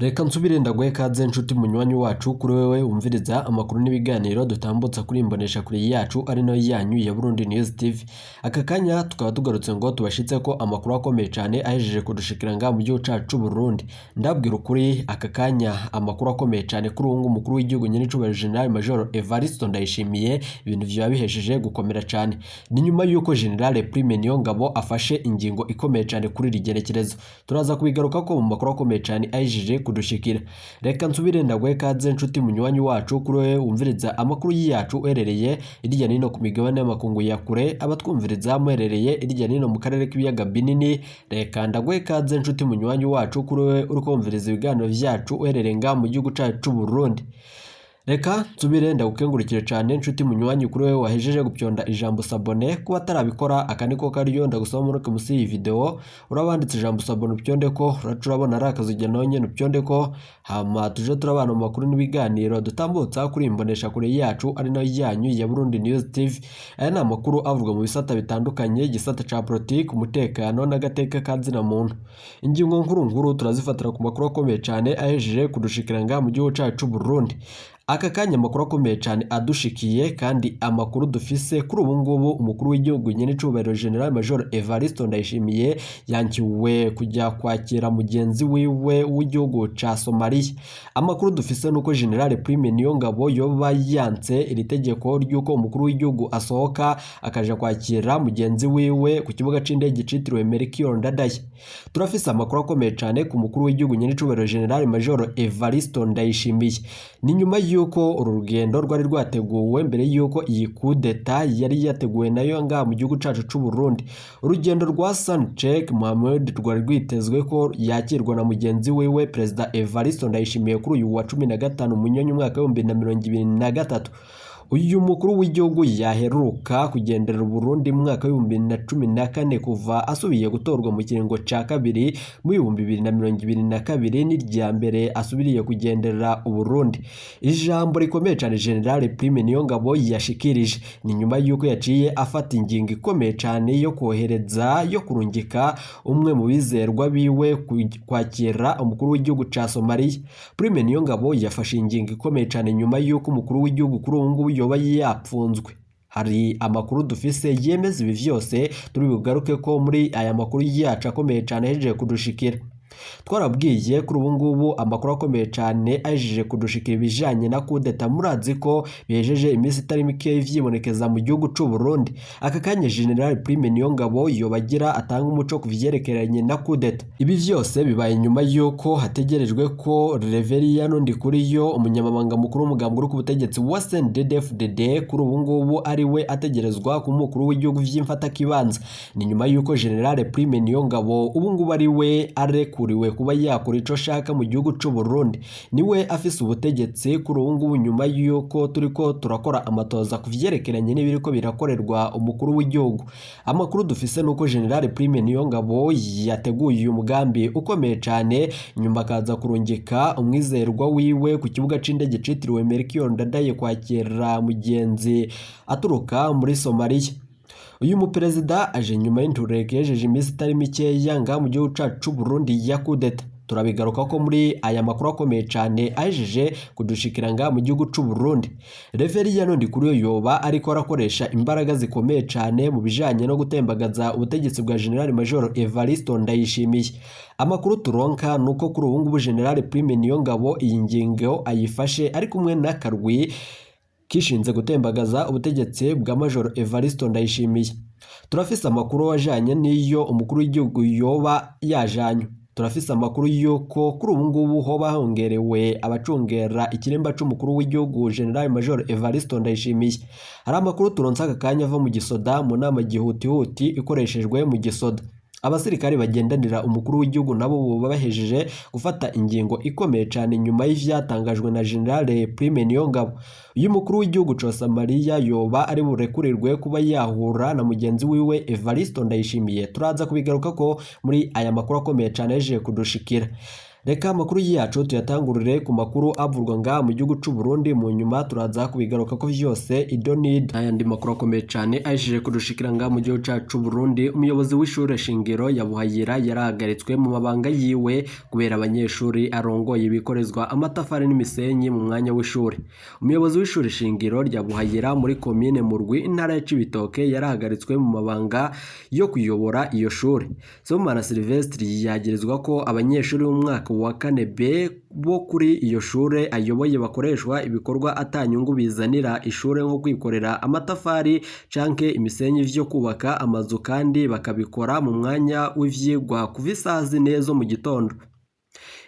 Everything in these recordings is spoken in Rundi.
Reka nsubire ndaguhe kaze nshuti munywanyi wacu, kuri wewe wumviriza amakuru n'ibiganiro dutambutsa kuri imbonesha kure yacu ari nayo yanyu ya Burundi News TV. Aka kanya tukaba tugarutse ngo tubashitse ko amakuru akomeye cyane ahejeje kudushikira ngaha mu gihugu cacu c'u Burundi. Ndabwira ukuri, aka kanya amakuru akomeye cyane kuri ubu ngubu, umukuru w'igihugu nyenicubahiro General Major Evariste Ndayishimiye, ibintu vyoba bihejeje gukomera cyane. Ni nyuma y'uko General Prime Niyongabo afashe ingingo ikomeye cyane kuri iri genekerezo. Turaza kubigaruka ko mu makuru akomeye cyane ahejeje kudushikira. Reka nsubire ndaguhe kaze nshuti munywanyi wacu, kuri wewe wumviriza amakuru yacu uherereye irya nino ku migabane y'amakungu ya kure, abatwumviriza muherereye irya nino mu karere k'ibiyaga binini. Reka ndaguhe kaze nshuti munywanyi wacu, kuri wewe uriko wumviriza ibiganiro vyacu uherereye ngaha mu gihugu cacu c'u Burundi. Reka nsubire ndagukengurukire cyane nshuti munywanyi, kuri wewe wahejeje gupyonda ijambo s'abonner. Kuba atarabikora, aka niko karyo ndagusaba muri munsi y'iyi video urabanditse ijambo s'abonner, upyonde ko uraca urabona ari akazogera, nawe nyene upyonde ko, hama tuje turabana mu makuru n'ibiganiro dutambutsa kuri imbonesha kure yacu ari nayo yanyu ya Burundi News TV. Aya ni amakuru avugwa mu bisata bitandukanye, igisata ca politiki, umutekano n'agateka ka zina muntu. Ingingo nkuru nkuru turazifatira ku makuru akomeye cyane ahejeje kudushikira ngaha mu gihugu cacu c'u Burundi. Aka kanya amakuru akomeye cyane adushikiye kandi amakuru dufise kuri ubu ngubu, umukuru w'igihugu nyenicubahiro General Major Evariste Ndayishimiye yankiwe kujya kwakira mugenzi wiwe w'igihugu ca Somalia. Amakuru dufise nuko General Prime Niyongabo yoba yanse iri tegeko ry'uko umukuru w'igihugu asohoka akaja kwakira mugenzi wiwe ku kibuga c'indege citiriwe Melchior Ndadaye. Turafise amakuru akomeye cyane ku mukuru w'igihugu nyenicubahiro General Major Evariste Ndayishimiye. Ni nyuma y'uko uru rugendo rwari rwateguwe mbere y'uko iyi kudeta yari yateguwe nayo ngaha mu gihugu cacu c'u Burundi. Urugendo rwa Hassan Sheikh Mohamud rwari rwitezwe ko yakirwa na mugenzi wiwe Perezida Evariste Ndayishimiye kuri uyu wa 15 Munyonyo umwaka w'2023. Uyu mukuru w'igihugu yaheruka kugenderera Burundi mu mwaka w'2014. Kuva asubiye gutorwa mu kiringo ca kabiri mu 2022, n'irya mbere asubiriye kugenderera Uburundi. Ijambo rikomeye cyane General Prime Niyongabo yashikirije ni nyuma y'uko yaciye afata ingingo ikomeye cyane yo kohereza, yo kurungika umwe mu bizerwa biwe kwakira umukuru w'igihugu ca Somalia. Prime Niyongabo yafashe ingingo ikomeye cyane nyuma y'uko umukuru w'igihugu kuri ubu ngubu yoba yapfunzwe. Hari amakuru dufise yemeza ibi vyose, turi bugaruke ko muri aya makuru yacu akomeye cyane ahejeje kudushikira. Twarabwiye, kuri ubu ngubu amakuru akomeye cyane ahejeje kudushikira ibijanye na kudeta, murazi ko bihejeje iminsi itari mike vyibonekeza mu gihugu c'u Burundi. Aka kanya General Prime Niyongabo yobagira atanga umuco ku vyerekeranye na kudeta. Ibi vyose bibaye nyuma y'uko hategerejwe ko Reverien Ndikuriyo, umunyamabanga mukuru w'umugambwe uri ku butegetsi wa CNDD-FDD, kuri ubu ngubu ari we ategerezwa ku mukuru w'igihugu vy'imfatakibanza. Ni nyuma y'uko General Prime Niyongabo ubu ngubu ari we arekuriwe kuba yakora ico ashaka mu gihugu c'u Burundi, niwe afise ubutegetsi kuri ubu ngubu, nyuma y'uko turiko turakora amatoza ku vyerekeranye n'ibiriko birakorerwa umukuru w'igihugu. Amakuru dufise nuko General Prime Niyongabo yateguye uyu mugambi ukomeye cane, nyuma akaza kurungika umwizerwa wiwe ku kibuga c'indege citiriwe Melchior Ndadaye kwakira mugenzi aturuka muri Somalia. Uyu muperezida aje nyuma y'intureka yejeje iminsi itari mikeya ngaha mu gihugu cacu c'u Burundi ya kudeta. Turabigaruka ko muri aya makuru akomeye cyane ahejeje kudushikira ngaha mu gihugu c'u Burundi. Reverien Ndikuriyo yoba ariko arakoresha imbaraga zikomeye cyane mu bijanye no gutembagaza ubutegetsi bwa General Major Evariste Ndayishimiye. Amakuru turonka nuko kuri ubu ngubu General Prime Niyongabo iyi ngingo ayifashe ari kumwe n'akarwi kishinze gutembagaza ubutegetsi bwa Major Evariste Ndayishimiye. Turafise amakuru ajanye n'iyo umukuru w'igihugu yoba yajanywe. Turafise amakuru y'uko kuri ubu ngubu hoba hongerewe abacungera ikiremba c'umukuru w'igihugu General Major Evariste Ndayishimiye. Hari amakuru turonse aka kanya ava mu gisoda, mu nama gihutihuti ikoreshejwe mu gisoda. Abasirikare bagendanira umukuru w'igihugu nabo boba bahejeje gufata ingingo ikomeye cyane nyuma y'ivyatangajwe na General Prime Niyongabo. Uyu mukuru w'igihugu ca Somalia yoba ari burekurirwe kuba yahura na mugenzi wiwe Evariste Ndayishimiye. Turaza kubigaruka ko muri aya makuru akomeye cyane yaje kudushikira. Reka amakuru yacu tuyatangurire ku makuru avurwa ngaha mu gihugu c'u Burundi, mu nyuma turaza kubigaruka ko vyose idonid. Ayandi makuru akomeye cane ahejeje kudushikira ngaha mu gihugu cacu c'u Burundi, umuyobozi w'ishure shingiro ya Buhayira yarahagaritswe mu mabanga yiwe kubera abanyeshuri arongoye ibikorezwa amatafari n'imisenyi mu mwanya w'ishure. Umuyobozi w'ishure shingiro rya Buhayira muri komine Murwi, intara ya Cibitoke, yarahagaritswe mu mabanga yo kuyobora iyo shure. Sibomana Silvestre yagirizwa ko abanyeshuri b'umwaka wa kane B bo kuri iyo shure ayoboye bakoreshwa ibikorwa atanyungu bizanira ishure, nko kwikorera amatafari canke imisenyi vyo kubaka amazu, kandi bakabikora mu mwanya w'ivyigwa kuva isaha 4 zo mu gitondo.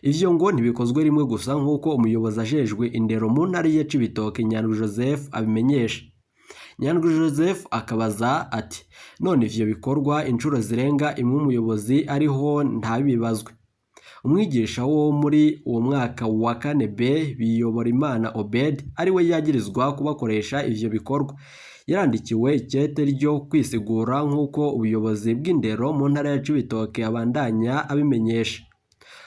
Ivyo ngo ntibikozwe rimwe gusa, nk'uko umuyobozi ajejwe indero mu ntara ya Cibitoke Nyandwi Joseph abimenyesha. Nyandwi Joseph akabaza ati: none ivyo bikorwa inshuro zirenga imwe umuyobozi ariho ntabibazwe? Umwigisha wo muri uwo mwaka wa kane B, Biyoborimana Obed, ariwe yagirizwa kubakoresha ivyo bikorwa, yarandikiwe ikete ryo kwisigura, nk'uko ubuyobozi bw'indero mu ntara ya Cibitoke abandanya abimenyesha.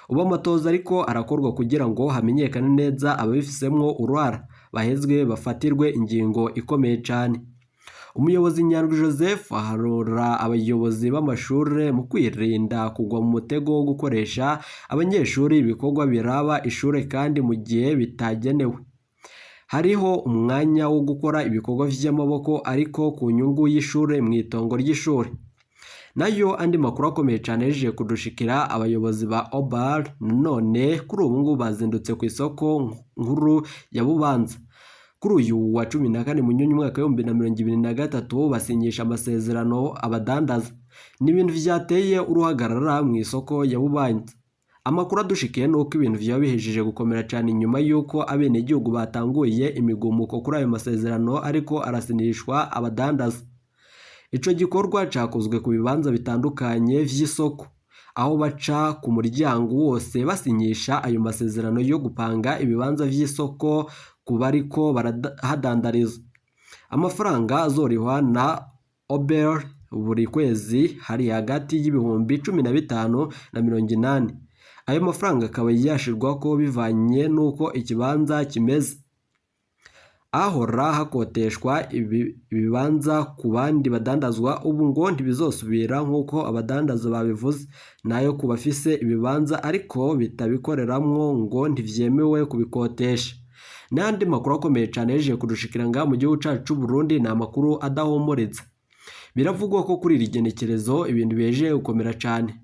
Ubu amatoza ariko arakorwa kugira ngo hamenyekane neza ababifisemwo uruhara, bahezwe bafatirwe ingingo ikomeye cane. Umuyobozi Nyandwi Joseph aharura abayobozi b'amashure mu kwirinda kugwa mu mutego wo gukoresha abanyeshuri ibikorwa biraba ishure kandi mu gihe bitagenewe. Hariho umwanya wo gukora ibikorwa vy'amaboko ariko ku nyungu y'ishure mw'itongo ry'ishure. Nayo andi makuru akomeye cane yaje kudushikira, abayobozi ba Obar none kuri ubu ngubu bazindutse ku isoko nkuru ya Bubanza. Kuri uyu wa 14 Munyonyo umwaka 2023 basinyisha amasezerano abadandaza. Ni ibintu vyateye uruhagarara mu isoko ya Bubanza. Amakuru adushikiye nuko ibintu vyaba bihejeje gukomera cane inyuma yuko abenegihugu batanguye imigumuko kuri ayo masezerano ariko arasinishwa abadandaza. Ico gikorwa cakozwe ku bibanza bitandukanye vy'isoko, aho baca ku muryango wose basinyisha ayo masezerano yo gupanga ibibanza vy'isoko ku bariko barahadandariza. Amafaranga azorihwa na Ober buri kwezi hari hagati y'ibihumbi 15 na 80. Ayo mafaranga akaba yashirwako bivanye n'uko ikibanza kimeze. Ahora hakoteshwa ibibanza ku bandi badandazwa ubu ngo ntibizosubira, nk'uko abadandaza babivuze. Nayo ku bafise ibibanza ariko bitabikoreramwo ngo ntivyemewe kubikotesha. N'andi makuru akomeye cane yaje kudushikira ngaha mu gihugu cacu c'u Burundi ni amakuru adahumuriza. Biravugwa ko kuri iri genekerezo ibintu bihejeje gukomera cane.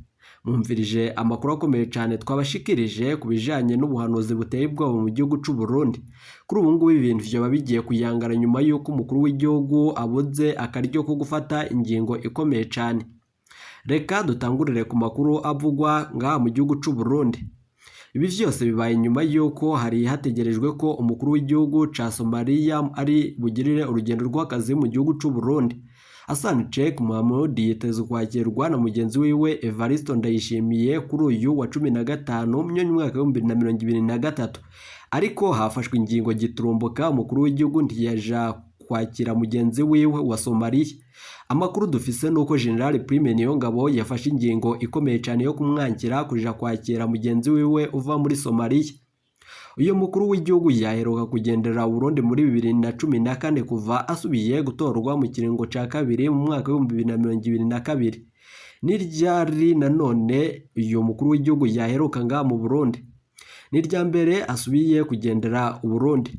Mwumvirije amakuru akomeye cane twabashikirije ku bijanye n'ubuhanuzi buteye ubwoba mu gihugu c'u Burundi. Kuri ubu ngubu ibintu vyoba bigiye kuyangara nyuma y'uko umukuru w'igihugu abuze akaryo ko gufata ingingo ikomeye cane. Reka dutangurire ku makuru avugwa ngaha mu gihugu c'u Burundi. Ibi vyose bibaye nyuma y'uko hari hategerejwe ko umukuru w'igihugu ca Somalia ari bugirire urugendo rw'akazi mu gihugu c'u Burundi. Hassan Sheikh Mohamud yitezwe kwakirwa na mugenzi wiwe Evaristo Ndayishimiye kuri uyu wa 15 Munyonyo umwaka 2023, ariko hafashwe ingingo giturumbuka, umukuru w'igihugu ntiyaja kwakira mugenzi wiwe wa Somalia. Amakuru dufise nuko General Prime Niyongabo yafashe ingingo ikomeye cane yo kumwangira kuja kwakira mugenzi wiwe uva muri Somalia. Uyu mukuru w'igihugu yaheruka kugendera Burundi muri 2014 kuva asubiye gutorwa mu kiringo ca kabiri mu mwaka 2022. Ni ryari nanone uyu mukuru w'igihugu yaheruka ngaha mu Burundi? Ni irya mbere asubiye kugendera Uburundi.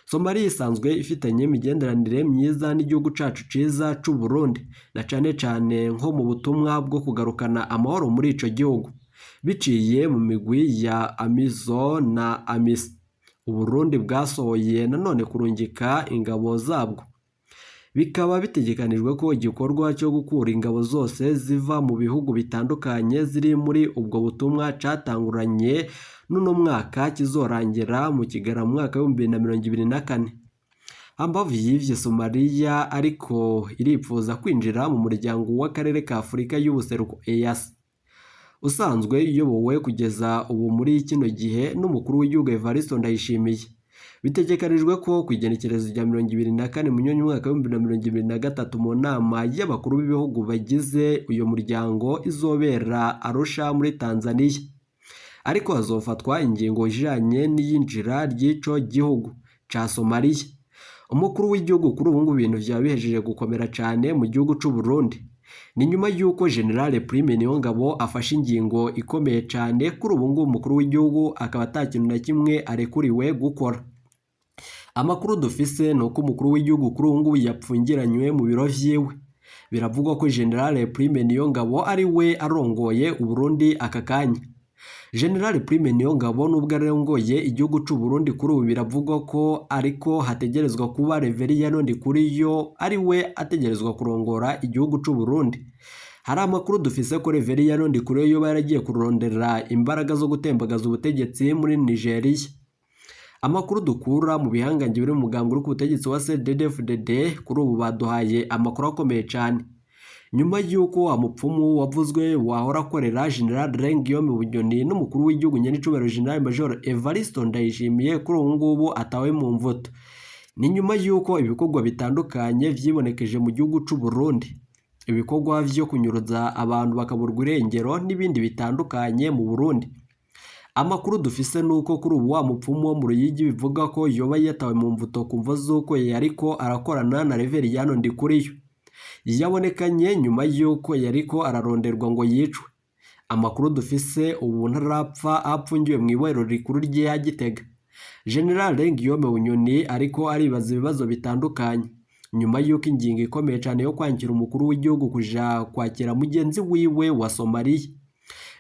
Somalia isanzwe ifitanye imigenderanire myiza n'igihugu cacu ciza c'u Burundi, na cane cane nko mu butumwa bwo kugarukana amahoro muri ico gihugu biciye mu migwi ya AMISO na AMIS. Uburundi bwasohoye nanone kurungika ingabo zabwo. Bikaba bitegekanijwe ko igikorwa cyo gukura ingabo zose ziva mu bihugu bitandukanye ziri muri ubwo butumwa catanguranye n'uno mwaka kizorangira mu Kigarama mu mwaka 2024. Hambavu y'ivyo, Somalia ariko iripfuza kwinjira mu muryango w'akarere ka Afurika y'ubuseruko EAC, usanzwe uyobowe kugeza ubu muri kino gihe n'umukuru w'igihugu Evariste Ndayishimiye. Bitegekanijwe ko ku igenekerezo rya 24 Munyonyo umwaka 2023 mu nama y'abakuru b'ibihugu bagize uyu muryango izobera Arusha muri Tanzania. Ariko hazofatwa ingingo ijanye n'iyinjira ry'ico gihugu ca Somalia. Umukuru w'igihugu kuri ubu ngubu ibintu vyaba bihejeje gukomera cane mu gihugu c'u Burundi. Ni nyuma y'uko General Prime Niyongabo afashe ingingo ikomeye cane, kuri ubu ngubu umukuru w'igihugu akaba ata kintu na kimwe arekuriwe gukora. Amakuru dufise ni uko umukuru w'igihugu kuri ubu ngubu yapfungiranywe mu biro vyiwe. Biravugwa ko General Prime Niyongabo ari we arongoye Uburundi aka kanya. General Prime Niyongabo nubwo arongoye igihugu c'u Burundi kuri ubu biravugwa ko ariko hategerezwa kuba Reveriyano Ndikuriyo ari we ategerezwa kurongora igihugu c'u Burundi. Hari amakuru dufise ko Reveriyano Ndikuriyo yoba yaragiye kurondera imbaraga zo gutembagaza ubutegetsi muri Nigeria. Amakuru dukura mu bihangange biri mu mugambwe uri ku butegetsi wa CNDD-FDD kuri ubu baduhaye amakuru akomeye cane. Nyuma y'uko wa mupfumu wavuzwe wahora akorera General Guillaume Bunyoni n'umukuru w'igihugu nyenicubahiro General Major Evariste Ndayishimiye kuri ubu ngubu atawe mu mvuto. Ni nyuma y'uko ibikorwa bitandukanye vyibonekeje mu gihugu c'u Burundi. Ibikorwa vyo kunyuruza abantu bakaburwa irengero n'ibindi bitandukanye mu Burundi. Amakuru dufise nuko kuri ubu wa mupfumu wo mu Ruyigi bivuga ko yoba yatawe mu mvuto ku mvo z'uko yariko arakorana na Reveriyano Ndikuriyo. Yabonekanye nyuma y'uko yariko araronderwa ngo yicwe. Amakuru dufise ubu ntarapfa apfungiwe mu ibohero rikuru rya Gitega. General Guillaume Bunyoni ariko aribaza ibibazo bitandukanye nyuma y'uko ingingo ikomeye cane yo kwakira umukuru w'igihugu kuja kwakira mugenzi wiwe wa Somalia.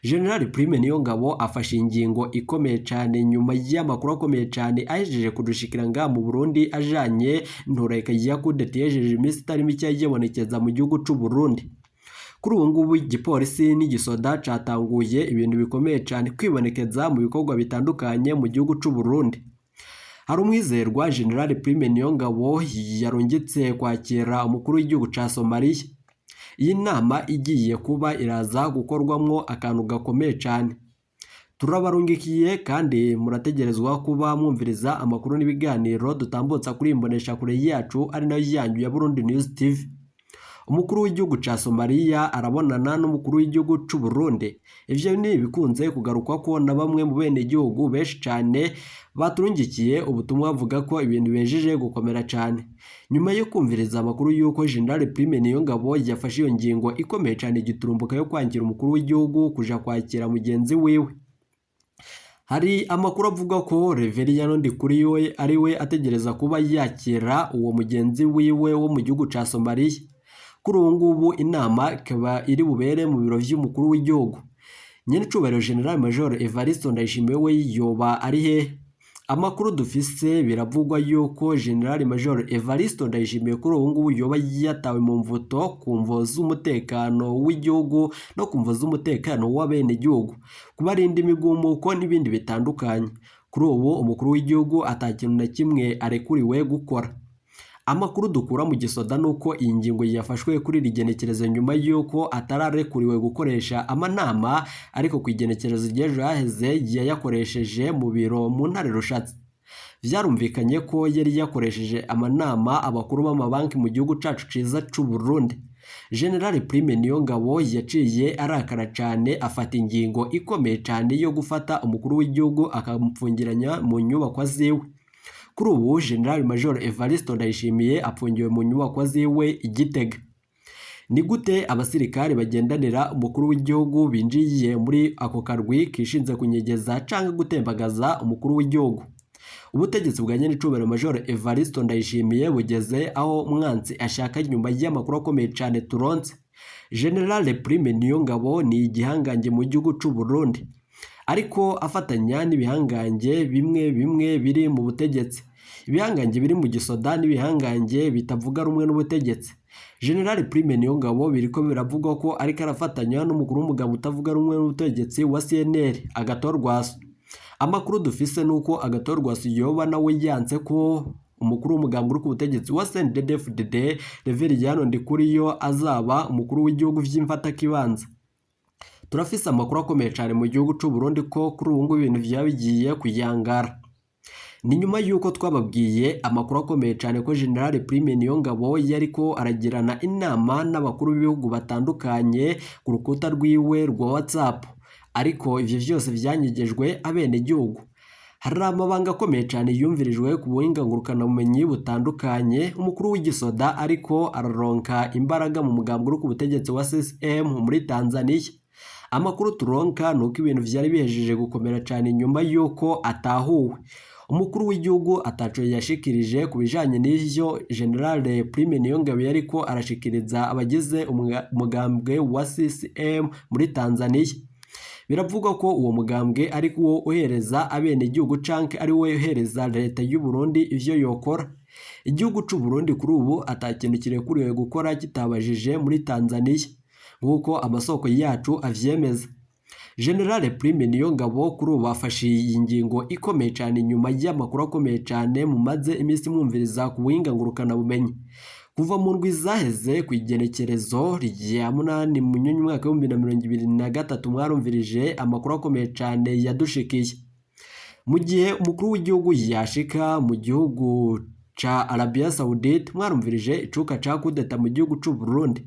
General Prime Niyongabo afashe ingingo ikomeye cane nyuma y'amakuru akomeye cane ahejeje kudushikira ngaha mu Burundi ajanye ntureka ya kudeta yejeje iminsi itari mike yibonekeza mu gihugu c'u Burundi. Kuri ubu ngubu igipolisi n'igisoda catanguye ibintu bikomeye cane kwibonekeza mu bikorwa bitandukanye mu gihugu c'u Burundi. Hari umwizerwa General Prime Niyongabo yarungitse kwakira umukuru w'igihugu ca Somalia. Iyi nama igiye kuba iraza gukorwamwo akantu gakomeye cane. Turabarungikiye kandi murategerezwa kuba mwumviriza amakuru n'ibiganiro dutambutsa kuri imboneshakure yacu ari nayo yanyu ya Burundi News TV. Umukuru w'igihugu ca Somalia arabonana n'umukuru w'igihugu c'u Burundi. Ivyo ni bikunze kugarukwa ko na bamwe mu bene gihugu benshi cane baturungikiye ubutumwa bavuga ko ibintu bejeje gukomera cane. Nyuma yo kumviriza amakuru y'uko General Prime Niyongabo yafashe iyo ngingo ikomeye cane igiturumbuka yo kwangira umukuru w'igihugu kuja kwakira mugenzi wiwe. Hari amakuru avuga ko Reveriyano Ndikuriyo ari we ategereza kuba yakira uwo mugenzi wiwe wo mu gihugu ca Somalia. Kuri ubu ngubu inama ikaba iri bubere mu biro vy'umukuru w'igihugu. Nyenicubahiro General Major Evariste Ndayishimiye we yoba ari hehe? Amakuru dufise biravugwa yuko General Major Evariste Ndayishimiye kuri ubu ngubu yoba yatawe mu mvuto ku mvo z'umutekano w'igihugu no ku mvo z'umutekano w'abenegihugu, kubarinda imigumuko n'ibindi bitandukanye. Kuri ubu umukuru w'igihugu ata kintu na kimwe arekuriwe gukora. Amakuru dukura mu gisoda nuko iyi ngingo yafashwe kuri iri genekerezo nyuma y'uko atararekuriwe gukoresha amanama, ariko ku igenekerezo ry'ejo haheze yayakoresheje mu biro mu ntare Rushatsi. Vyarumvikanye ko yari yakoresheje amanama abakuru b'amabanki mu gihugu cacu ciza c'u Burundi. General Prime Niyongabo yaciye arakara cane afata ingingo ikomeye cane yo gufata umukuru w'igihugu akamupfungiranya mu nyubakwa ziwe. Kuri ubu General Major Evariste Ndayishimiye apfungiwe mu nyubakwa ziwe i Gitega. Ni gute abasirikare bagendanira umukuru w'igihugu binjiye muri ako karwi kishinze kunyegeza canke gutembagaza umukuru w'igihugu? Ubutegetsi bwa nyenicubahiro Major Evariste Ndayishimiye bugeze aho umwansi ashaka nyuma y'amakuru akomeye cane turonse. General Prime Niyongabo ni igihangange mu gihugu c'u Burundi, ariko afatanya n'ibihangange bimwe bimwe biri mu butegetsi. Ibihangange biri mu gisoda n'ibihangange bitavuga rumwe n'ubutegetsi. General Prime Niyongabo biriko biravugwa ko ariko arafatanya n'umukuru w'umugabo utavuga rumwe n'ubutegetsi wa CNL Agathon Rwasa. Amakuru dufise nuko Agathon Rwasa yoba nawe yanse ko umukuru w'umugambwe uri ku butegetsi wa CNDD-FDD Reveriyano Ndikuriyo azaba umukuru w'igihugu vy'imfatakibanza. Turafise amakuru akomeye cane mu gihugu c'u Burundi ko kuri ubu ngubu ibintu vyaba bigiye kuyangara. Ni nyuma y'uko twababwiye amakuru akomeye cane ko General Prime Niyongabo yariko aragirana inama n'abakuru b'ibihugu batandukanye ku rukuta rwiwe rwa WhatsApp. Ariko ivyo vyose vyanyegejwe abenegihugu. Hari amabanga akomeye cane yumvirijwe ku buhinga ngurukanabumenyi butandukanye. Umukuru w'igisoda ariko araronka imbaraga mu mugambwe uri ku butegetsi wa CCM muri Tanzania. Amakuru turonka nuko ibintu vyari bihejeje gukomera cane inyuma y'uko atahuwe. Umukuru w'igihugu ataco yashikirije ku bijanye n'ivyo General Prime Niyongabo yariko arashikiriza abagize umugambwe wa CCM muri Tanzania. Biravugwa ko uwo mugambwe ari wo uhereza abenegihugu canke ari wo uhereza leta y'u Burundi ivyo yokora. Igihugu c'u Burundi kuri ubu ata kintu kirekuriwe gukora kitabajije muri Tanzania, nk'uko amasoko yacu avyemeza. General Prime Niyongabo kuri ubu afashe iyi ngingo ikomeye cane inyuma y'amakuru akomeye cane mumaze iminsi mwumviriza ku buhinga ngurukanabumenyi. Kuva mu ndwi zaheze ku igenekerezo rya 8 Munyonyo umwaka w'2023 mwarumvirije amakuru akomeye cane yadushikiye. Mu gihe umukuru w'igihugu yashika mu gihugu ca Arabia Saoudite, mwarumvirije icuka ca kudeta mu gihugu c'u Burundi.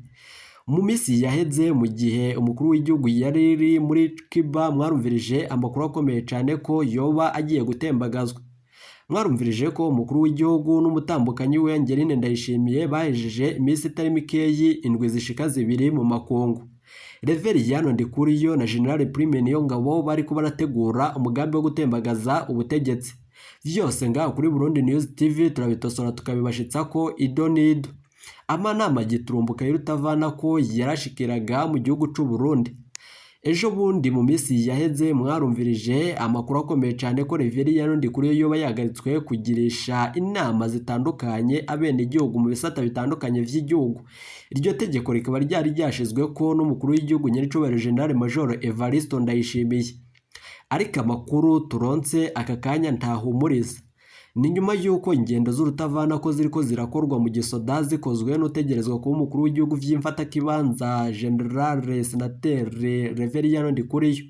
Mu minsi yaheze mu gihe umukuru w'igihugu yari ari muri Cuba, mwarumvirije amakuru akomeye cane ko yoba agiye gutembagazwa. Mwarumvirije ko umukuru w'igihugu n'umutambukanyi we Angeline Ndayishimiye bahejeje iminsi itari mikeyi, indwi zishika 2 mu makungu. Reveriyano Ndikuriyo na General Prime Niyongabo bariko barategura umugambi wo gutembagaza ubutegetsi. Vyose ngaho kuri Burundi News TV turabitosora tukabibashitsa ko ido n'ido. Amanama giturumbuka y'urutavana ko yarashikiraga mu gihugu c'u Burundi. Ejo bundi mu minsi yaheze mwarumvirije amakuru akomeye cane ko Reveriyano Ndikuriyo yoba yahagaritswe kugirisha inama zitandukanye abenegihugu mu bisata bitandukanye vy'igihugu. Iryo tegeko rikaba ryari ryashizweko n'umukuru w'igihugu nyenicubahiro General Major Evaristo Ndayishimiye. Ariko amakuru turonse aka kanya ntahumuriza. Ni nyuma y'uko ingendo z'urutavana ko ziriko zirakorwa mu gisoda zikozwe n'utegerezwa kuba umukuru w'igihugu vy'imfatakibanza General Senateur Reveriyano Ndikuriyo.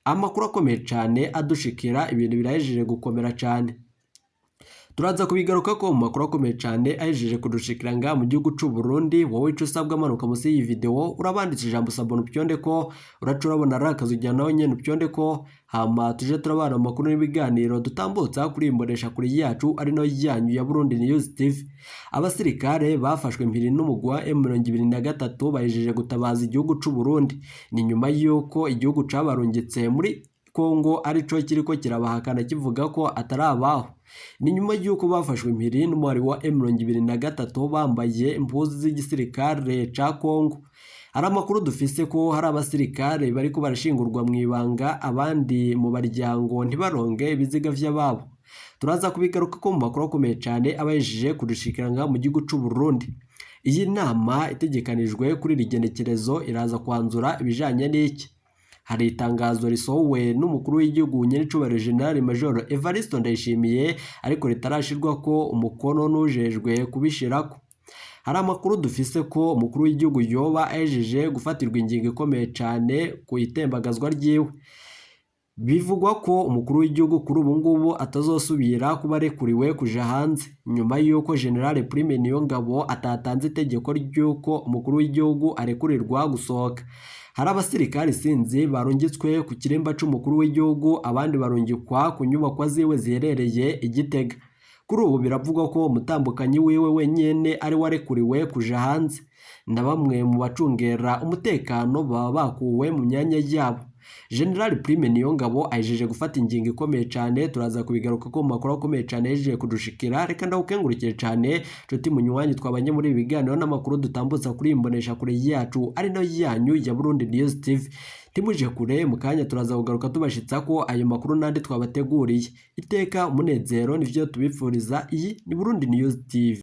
Amakuru akomeye cane adushikira, ibintu birahejeje gukomera cane. Turaza kubigaruka ko mu makuru akomeye cane ahejeje kudushikira ngaha mu gihugu c'u Burundi. Wowe ico usabwa, amanuka munsi y'iyi video urabanditse ijambo s'abonner upyonde ko, uraca urabona ari akazu ujyana naho nyene upyonde ko, hama tuje turabana mu makuru n'ibiganiro dutambutsa kuri imbonesha kure yacu ari no yanyu ya Burundi News TV. Abasirikare bafashwe mpiri n'umugwi wa M23 bahejeje gutabaza igihugu c'u Burundi. Ni nyuma y'uko igihugu cabarungitse muri Kongo arico kiriko kirabahakana kivuga ko atari abaho. Ni nyuma y'uko bafashwe impiri n'umuhari wa M23 bambaye impuzu z'igisirikare ca Kongo. Hari amakuru dufise ko hari abasirikare bariko barashingurwa mu ibanga, abandi mu baryango ntibaronge ibiziga vy'ababo. Turaza kubigaruka ko mu makuru akomeye cane abahejeje kudushikira ngaha mu gihugu c'u Burundi. Iyi nama itegekanijwe kuri iri genekerezo iraza kwanzura ibijanye n'iki. Hari itangazo risohowe n'umukuru w'igihugu nyenicubahiro General Major Evaristo Ndayishimiye ariko ritarashirwako umukono n'ujejwe kubishirako. Hari amakuru dufise ko umukuru w'igihugu yoba ahejeje gufatirwa ingingo ikomeye cane ku itembagazwa ryiwe. Bivugwa ko umukuru w'igihugu kuri ubu ngubu atazosubira kuba arekuriwe kuja hanze nyuma y'uko General Prime Niyongabo atatanze itegeko ry'uko umukuru w'igihugu arekurirwa gusohoka. Hari abasirikari sinzi barungitswe ku kirimba c'umukuru w'igihugu, abandi barungikwa ku nyubakwa ziwe ziherereye i Gitega. Kuri ubu biravugwa ko umutambukanyi wiwe wenyene ari we arekuriwe kuja hanze, na bamwe mu bacungera umutekano baba bakuwe mu myanya yabo. General Prime Niyongabo ahejeje gufata ingingo ikomeye cane, turaza kubigaruka ko mu makuru akomeye cane ahejeje kudushikira. Reka ndagukengurukire cane nshuti munywanyi twabanye muri ibi biganiro n'amakuru dutambutsa kuri iyi mbonesha kure yacu ari nayo yanyu ya Burundi News TV. Ntimuje kure, mu kanya turaza kugaruka tubashitsa ko ayo makuru n'andi twabateguriye. Iteka umunezero nivyo tubifuriza. Iyi ni Burundi News TV.